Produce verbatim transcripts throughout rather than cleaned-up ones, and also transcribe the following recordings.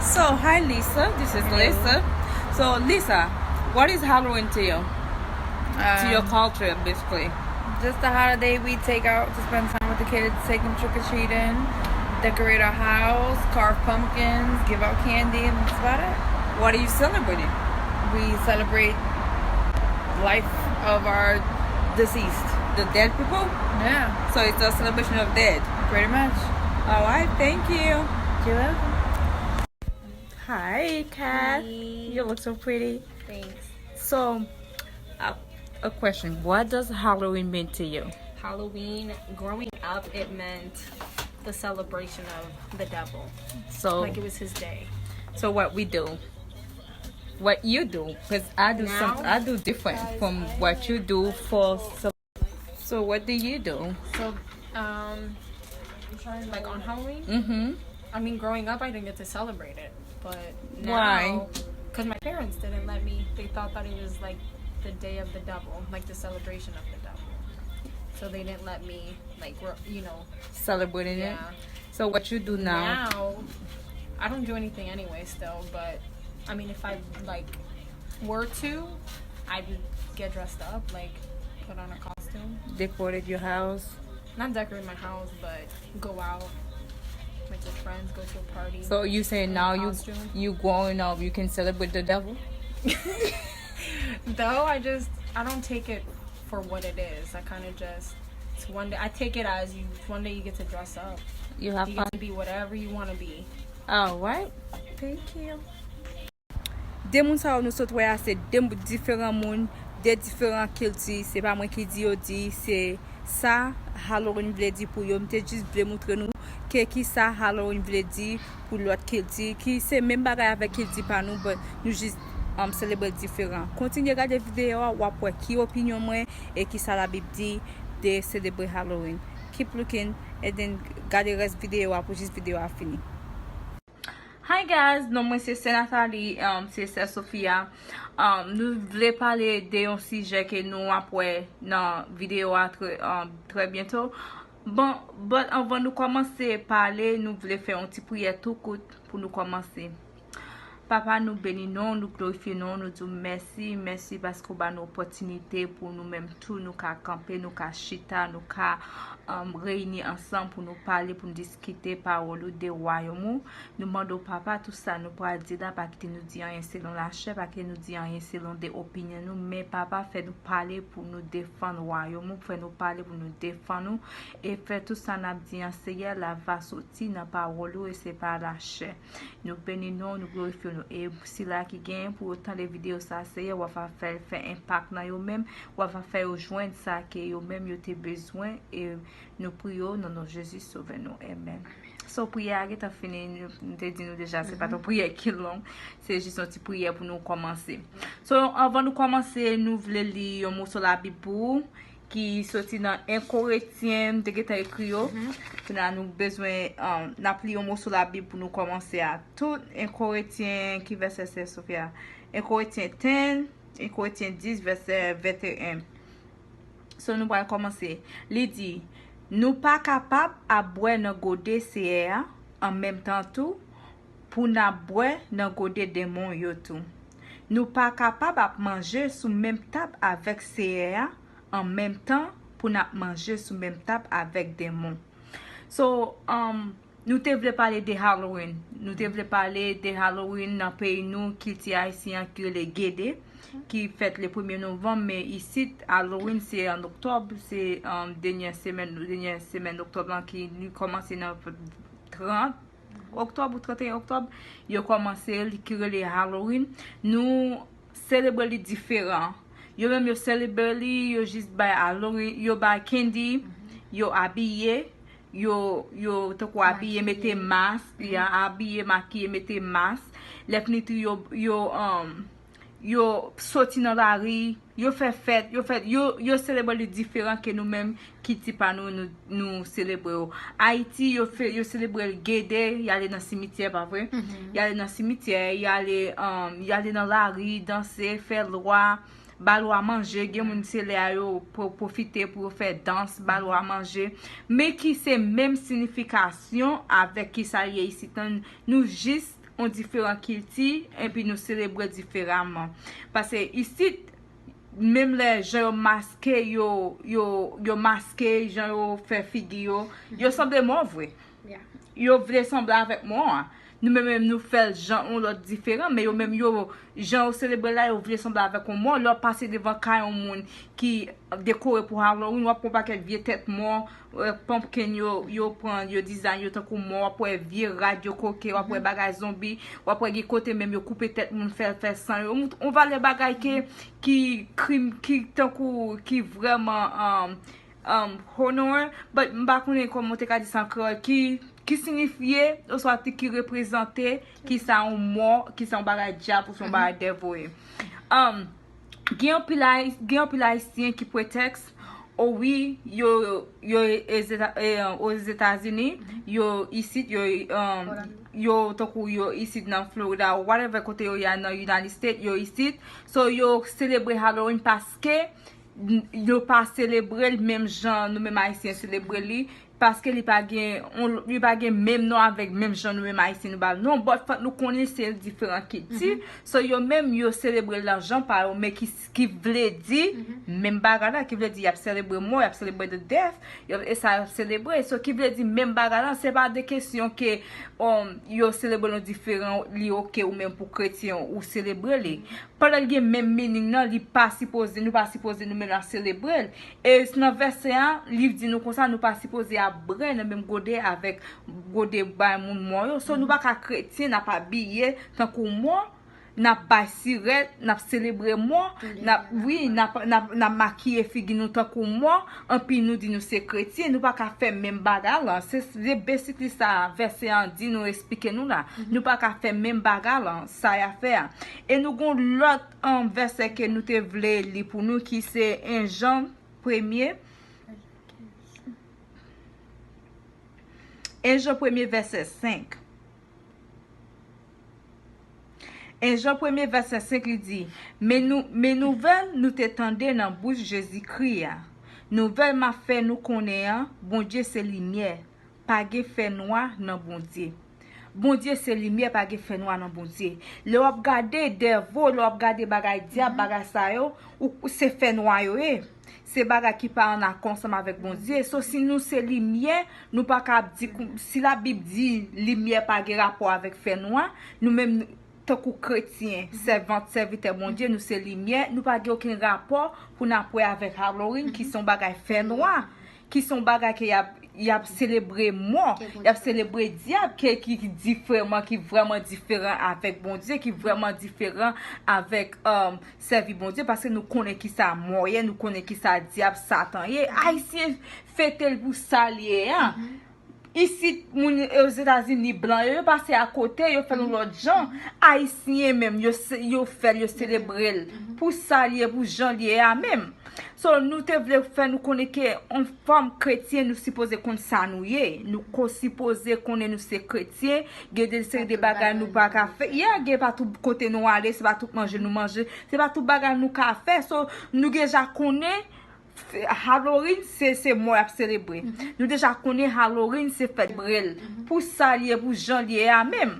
So, hi Lisa, this is Lisa. So, Lisa, what is Halloween to you? To your Um, culture, basically. Just a holiday we take out to spend time with the kids, take them trick or treating, decorate our house, carve pumpkins, give out candy, and that's about it. What are you celebrating? We celebrate life of our deceased. The dead people? Yeah, So it's a celebration of dead. Pretty much. All right, thank you. You're welcome. Hi, Kat. Hey. You look so pretty. Thanks. So, a, a question. What does Halloween mean to you? Halloween, growing up, it meant the celebration of the devil. So, Like it was his day. so what we do? What you do? Because I do Now? some, I do different from what you do for. So, so what do you do? So, um, like on Halloween? Mm-hmm. I mean, growing up, I didn't get to celebrate it, but Why? Now, because my parents didn't let me. They thought that it was like the day of the devil, like the celebration of the devil. So they didn't let me, like, gro- you know. Celebrating it. Yeah. So what you do now? Now, I don't do anything anyway, still. But I mean, if I like were to, I would get dressed up, like put on a costume. Decorate your house. Not decorate my house, but go out with your friends, go to a party. So you saying In now a you costume. You growing up, you can celebrate the devil. Though I just I don't take it for what it is. I kind of just it's one day. I take it as you. One day you get to dress up. You have You fun. Get to be whatever you want to be. All right. Thank you. De moun sa yo nou sot wè a se de diferan moun, de diferan kilti. Se pa mwen ki di yo di, se sa Halloween vle di pou yo. M te jis vle moutre nou ke ki sa Halloween vle di pou lòt kilti, ki se menm bagay avèk kilti pa nou, but nou jis um, selebre l diferan. Kontinye gade videyo a, w ap wè ki opinyon mwen e ki sa Labib di de selebre Halloween. Keep looking and then gade rès videyo a pou jis videyo a fini. Hi guys, non mwen se Sè Nathalie, um, se Sè Sofia. Um, nou vle pale de yon sijè ke nou ap wè nan videyo a trè, um, trè byento. Bon, but anvan nou kòmanse pale, nou vle fè yon ti priyè tou kout pou nou kòmanse. Papa, nou beni non, nou glorifye non, nou di w mèsi, mèsi paske w ba nou opòtinite pou nou menm tou, nou ka kanpe, nou ka chita, nou ka um, reyini ansanm pou nou pale, pou nou diskite pawòl ou de wayòm ou. Nou mande w, Papa, tou sa nou pral di la, pa kite nou di anyen selon lachè, pa kite nou di anyen selon de opinyon nou, men Papa, fè nou pale pou nou defann wayòm ou, fè nou pale pou nou defann ou, e fè tou sa n ap di an, Seyè, l ava soti nan pawòl ou e se pa lachè. Nou beni non, nou glorifye nou. E sila ki genyen pou yo tande videyo sa, Seyè, w ava fè l fè enpak nan yo menm, w ava fè yo jwenn sa ke yo menm yo te bezwen, e nou priye w nan non Jezi, Sovè nou. Amèn. So, priyè a gentan fini, nou, nou te di nou deja, se pa t yon priyè ki long, se jis yon ti priyè pou nou kòmanse. So, anvan nou kòmanse, nou vle li yon moso Labib pou ou, ki soti nan en Korentyen, m te gentan ekri yo. Kounye a nou bezwen, um, n ap li yon moso Labib pou nou kòmanse a tout. En Korentyen, ki vèsè se, Sofia? En Korentyen ten, en Korentyen dis, vèsè venteyen. So, nou pral kòmanse. Li di, nou pa kapab ap bwè nan gode Seyè a, an menm tan tou, pou n ap bwè nan gode denmon yo tou. Nou pa kapab ap manje sou menm tab avèk Seyè a, an menm tan pou n ap manje sou menm tab avèk denmon. So, um, nou te vle pale de Halloween. Nou te vle pale de Halloween nan peyi nou, kilti ayisyen an ki rele Gede, ki fèt le premye novanm, men isit, Halloween se an oktòb, se, um, dènyè semèn, dènyè semèn oktòb lan ki li kòmanse nan trant oktòb ou tranteyen oktòb, yo kòmanse li ki rele Halloween. Nou selebre li diferan. Yo menm yo selebre li, yo jis bay Halloween, yo bay candy, yo abiye, yo, yo tankou abiye, mete mask, ya abiye, makiye, mete mask. Lè fini tou yo, yo, um, yo soti nan lari, yo fè fèt, yo fè, yo, yo selebre li diferan ke nou menm, kilti pa nou, nou, nou selebre yo. Ayiti, yo fè, yo selebre l Gede, y ale nan simityè, pa vre? Y ale nan simityè, y ale, um, y ale nan lari, danse, fè lwa, ba lwa manje, gen moun se lè a yo pwo-, pwofite pou yo fè dans, ba lwa manje. Men ki se menm sinifikasyon avèk ki sa l ye isit lan, nou jis yon diferan kilti, epi nou selebre diferaman. Paske isit, menm lè jan yo maske, yo, yo, yo maske, jan yo fè figi yo, yo sanble mò vre. Yo vle sanble avèk mò a. Nou menm, menm nou fè l jan yon lòt diferan, men yo menm yo, jan yo selebre la, yo vle sanble avèk yon mò. Lè w pase devan kay yon moun ki dekore pou Halloween, w ap wè yon pakèt vye tèt mò, pumpkin yo, yo pran, yo dizayn yo tankou mò, w ap wè vye rad yo koke, w ap wè bagay zonbi, w ap wè gen kote menm yo koupe tèt moun, fè, fè san yo. Yon, yon valè bagay ke, ki krim, ki tankou, ki vrèman, um, um, honor, but m pa konnen kòman w te ka di sa an kreyòl, ki, ki sinifye, oswa ki reprezante, ki sa yon mò, ki sa yon bagay dyab, ou se yon bagay devil. Um, gen anpil Ay-, gen anpil Ayisyen ki pretèks, o wi, yo, yo Ozeta-, e, Ozetazini, yo isit, yo, um, yo, tankou yo isit nan Florida, whatever kote yo ye a nan United States, yo isit. So, yo selebre Halloween paske n-, yo pa selebre l menm jan nou menm Ayisyen selebre li, paske li pa gen, on, li pa gen menm non avèk menm jan nou menm Ayisyen nou ba l non, but fòk nou konnen se diferan kilti. So, yo menm, yo selebre l nan jan pa yo, men ki, ki vle di menm bagay la, ki vle di y ap selebre mò, y ap selebre the death, yo, e sa y ap selebre. So, ki vle di menm bagay la, se pa de kesyon ke, um, yo selebre l yon diferan, li oke ou menm pou kretyen ou selebre li. Pandan l gen menm meaning nan, li pa sipoze, nou pa sipoze nou menm n ap selebre l. E nan vèsè a, li di nou konsa, nou pa sipoze ap bwè nan menm gode avèk gode bay moun mò yo. So, nou pa ka kretyen, n ap abiye tankou mò, n ap bay sirèt, n ap selebre mò, n ap, wi, n ap, n ap, n ap makiye figi nou tankou mò, anpi nou di nou se kretyen, nou pa ka fè menm bagay la. Se, se basically sa vèsè an di nou, eksplike nou la. Nou pa ka fè menm bagay la, sa y ap fè a. E nou gon lòt, um, vèsè ke nou te vle li pou nou, ki se en Jan premye. En Jan premye vèsè senk. En Jan premye vèsè senk li di, men nou, men nouvèl nou te tande nan bouch Jezikri a, nouvèl m ap fè nou konnen an, Bondye se limyè, pa gen fènwa nan Bondye. Bondye se limyè, pa gen fènwa nan Bondye. Lè w ap gade devil, lè w ap gade bagay dyab, bagay sa yo, ou, se fènwa yo ye. Se bagay ki pa an akò ansanm avèk Bondye. So, si nou se limyè, nou pa ka ap di, kou-, si Labib di limyè pa gen rapò avèk fènwa, nou menm, tankou kretyen, sèvant, sèvitè Bondye, nou se limyè, nou pa gen okenn rapò pou n ap wè avèk Halloween, ki se yon bagay fènwa, ki se yon bagay ke y ap, y ap selebre mò, y ap selebre dyab, ke, ki, ki diferan, ki vrèman diferan avèk Bondye, ki vrèman diferan avèk, um, sèvi Bondye, paske nou konnen ki sa mò ye, nou konnen ki sa dyab, Satan ye. Ayisyen fete l pou sa l ye a. Isit, moun Ozetazini, blan yo, yo pase akote, yo fè l yon lòt jan. Ayisyen menm, yo se-, yo fè l, yo selebre l pou sa l ye, pou jan l ye a menm. So, nou te vle fè nou konnen ke, yon fòm kretyen, nou sipoze konn sa nou ye. Nou ko-, sipoze konnen nou se kretyen, gen de seri de bagay nou pa ka fè. Yeah, gen pa tout kote nou ale, se pa tout manje nou manje, se pa tout bagay nou ka fè. So, nou deja konnen, Halloween, se, se mò y ap selebre. Nou deja konnen Halloween, se fèt brel. Pou sa l ye, pou jan l ye a menm.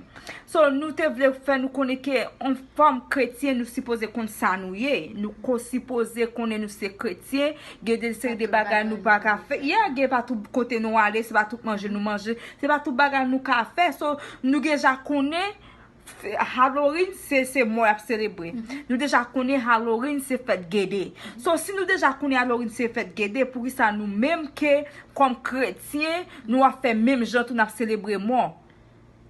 So, nou te vle fè nou konnen ke, yon fòm kretyen, nou sipoze konn sa nou ye. Nou ko-, sipoze konnen nou se kretyen. Gen de seri de bagay nou pa ka fè. Yeah, gen pa tout kote nou ale, se pa tout manje nou manje, se pa tout bagay nou ka fè. So, nou deja konnen, Halloween, se, se mò y ap selebre. Nou deja konnen Halloween se fèt Gede. So, si nou deja konnen Halloween se fèt Gede, poukisa nou menm ke, kòm kretyen, nou ap fè menm jan tou n ap selebre mò?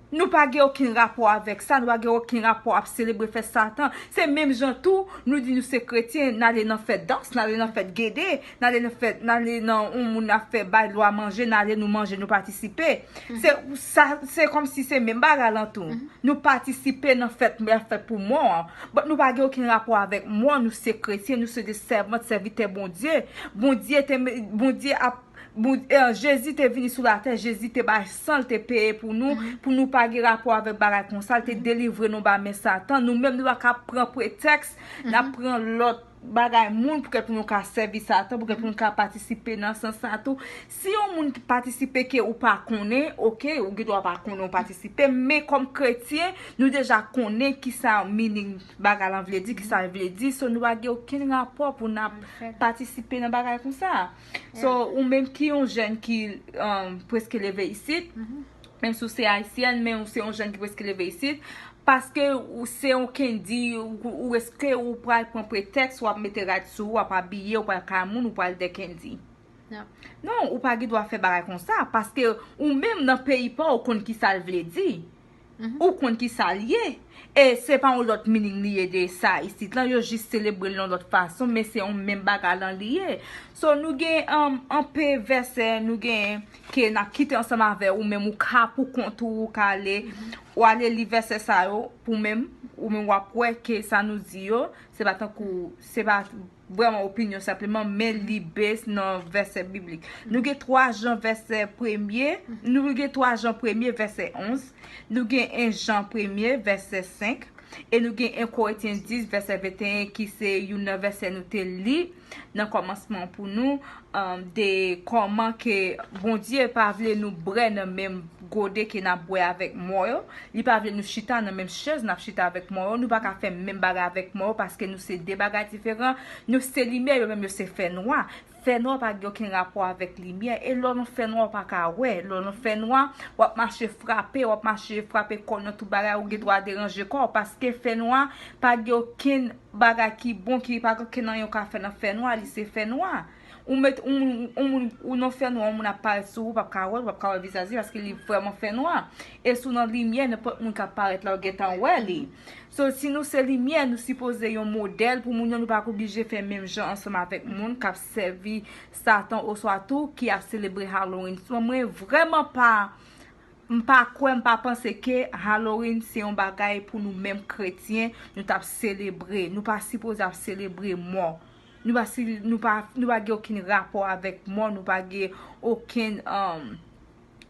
Nou pa gen okenn rapò avèk sa, nou pa gen okenn rapò ap selebre fèt Satan. Se menm jan tou, nou di nou se kretyen, n ale nan fèt dans, n ale nan fèt Gede, n ale nan fèt, n ale nan yon moun ap fè bay lwa manje, n ale nou manje, nou patisipe. Se, sa, se kòmsi se menm bagay lan tou. Nou patisipe nan fèt, fèt pou mò an. But nou pa gen okenn rapò avèk mò, nou se kretyen, nou se de sèvant, sèvitè Bondye. Bondye te, Bondye ap, Bon, eh, Jezi te vini sou latè, Jezi te bay san l te peye pou nou, pou nou pa gen rapò avèk bagay konsa, l te delivre nou ba men Satan. Nou menm nou pa ka pran pretèks, n ap pran lòt bagay moun, pou kèk pou nou ka sèvi Satan, pou kèk pou nou ka patisipe nan sans sa tou. Si yon moun ki patisipe ke ou pa konnen, oke, ou gen dwa pa konnen ou patisipe, men kòm kretyen, nou deja konnen ki sa meaning bagay lan vle di, ki sa l vle di, so nou pa gen okenn rapò pou n ap patisipe nan bagay konsa. So, ou menm ki yon jèn ki um, preske leve isit, menm si w se ayisyèn, men ou se yon jèn ki preske leve isit, paske ou se yon kendi, ou, ou eske ou pral pran pretèks, w ap mete rad sou ou, w ap abiye, ou pral kay moun, ou pral dèkendi. Non, ou pa gen dwa fè bagay konsa, paske ou menm nan peyi pa w, ou konn ki sa l vle di. Ou konn ki sa l ye. E se pa yon lòt meaning li ye de sa isit lan, yo jis selebre l yon lòt fason, men se yon menm bagay lan li ye. So, nou gen um, anpe vèsè, nou gen ke n ap kite ansanm avè ou, menm ou ka pou kont ou, ou ka ale, ou ale li vèsè sa yo, pou menm, ou menm w ap wè ke sa nou di yo, se pa tankou, se pa vrèman opinyon senpleman, men li base nan vèsè biblik. Nou gen twa Jan vèsè premye, nou gen twa Jan premye vèsè onz, nou gen en Jan premye vèsè senk, e nou gen en Korentyen dis vèsè venteyen ki se youn nan vèsè nou te li nan kòmansman pou nou, um, de kòman ke Bondye pa vle nou bwè nan menm gode ke n ap bwè avèk mò yo. Li pa vle nou chita nan menm chèz n ap chita avèk mò yo. Nou pa ka fè menm bagay avèk mò yo paske nou se de bagay diferan. Nou se limyè, yo menm yo se fènwa. Fènwa pa gen okenn rapò avèk limyè. E lè w nan fènwa, w pa ka wè. Lè w nan fènwa, w ap mache frape, w ap mache frape kò w nan tout bagay, ou gen dwa deranje kò w. Paske fènwa pa gen okenn bagay ki bon, ki pa gen okenn anyen w ka fè nan fènwa, li se fènwa. Ou met yon moun, yon moun, ou nan fènwa, yon moun ap parèt sou ou, w p ap ka wè l, w p ap ka wè vizaj li, paske li vrèman fènwa. E si w nan limyè, nenpòt moun k ap parèt la, w gentan wè li. So, si nou se limyè, nou sipoze yon modèl pou moun yo, nou pa oblije fè menm jan ansanm avèk moun k ap sèvi Satan oswa tou ki ap selebre Halloween. So, mwen vrèman pa, m pa kwè, m pa panse ke Halloween se yon bagay pou nou menm kretyen, nou t ap selebre. Nou pa sipoze ap selebre mò. Nou pa, si, nou pa, nou pa gen okenn rapò avèk mò, nou pa gen okenn, um,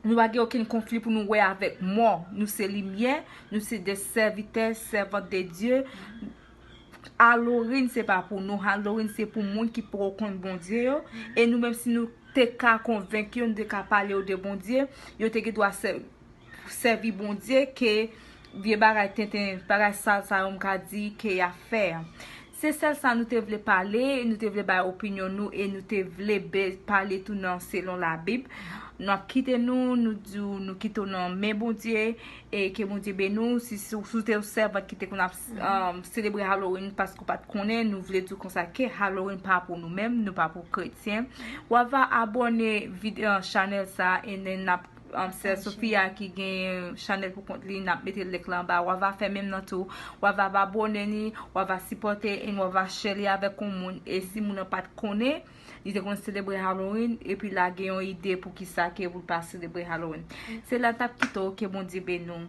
nou pa gen okenn konfli pou nou wè avèk mò. Nou se limyè, nou se de sèvitè, sèvant de Dye. Halloween se pa pou nou. Halloween se pou moun ki poko konn Bondye yo. E nou menm si nou te ka konvenk yo, nou te ka pale yo de Bondye, yo te gen dwa sè-, sèvi Bondye ke vye bagay tenten, bagay sal sa yo m ka di ke y ap fè. Se sèl sa nou te vle pale, nou te vle bay opinyon nou e nou te vle be-, pale tou nan selon Labib. N ap kite nou, nou di w, nou kite w nan men Bondye e ke Bondye beni w. Si, si, si w te yon sèvant ki te konn ap um, selebre Halloween paske w pa t konnen, nou vle di w konsa ke Halloween pa pou nou menm, nou pa pou kretyen. W ava abòne vid-, uh, chanèl sa e n ap um, sè Sofia ki gen chanèl pou kont li, n ap mete link la anba. W ava fè menm nan tou. W ava abòne li, w ava sipòte e w ava share li avèk yon moun. E si moun nan pa t konnen, li te konn selebre Halloween, epi la gen yon ide pou ki sa ke pou l pa selebre Halloween. Se la n t ap kite w, ke Bondye beni w.